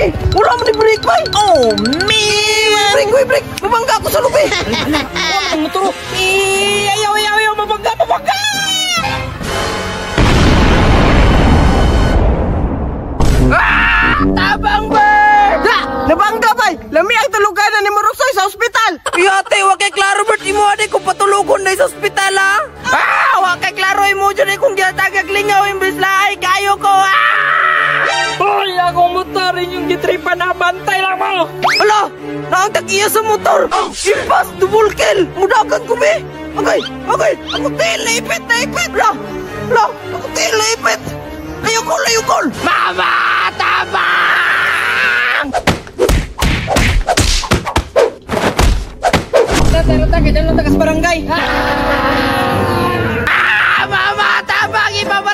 Eh, wala man ni break bay. Oh, man! Break, uy, break. Mabangga ako sa lubi. Wala ang motor. Eh, ayaw, ayaw, ayaw. Mabangga, mabangga! Ah! Tabang, Bert! Da, nabangga bay. Lami ang tuluganan ni Moroksoy sa ospital. Iyate, wa kay klaro Bert imo ade kung patulogon na sa ospital ha. Ah, wa kay klaro imo jud kung gihatagag lingaw imbes laay kayo ko. Ah! Hoy, akong motor inyong gitripan na bantay lang mo! Ala, naang tag-iya sa motor. Impas, double kill. Mudagan ko be. Agay, agay, ako tail naipit, naipit. La, la, ako tail naipit. Layukol, layukol. Mama, tabang! Tara, tara, kaya lang tagas barangay. Ah, mama, tabang! Ipapatay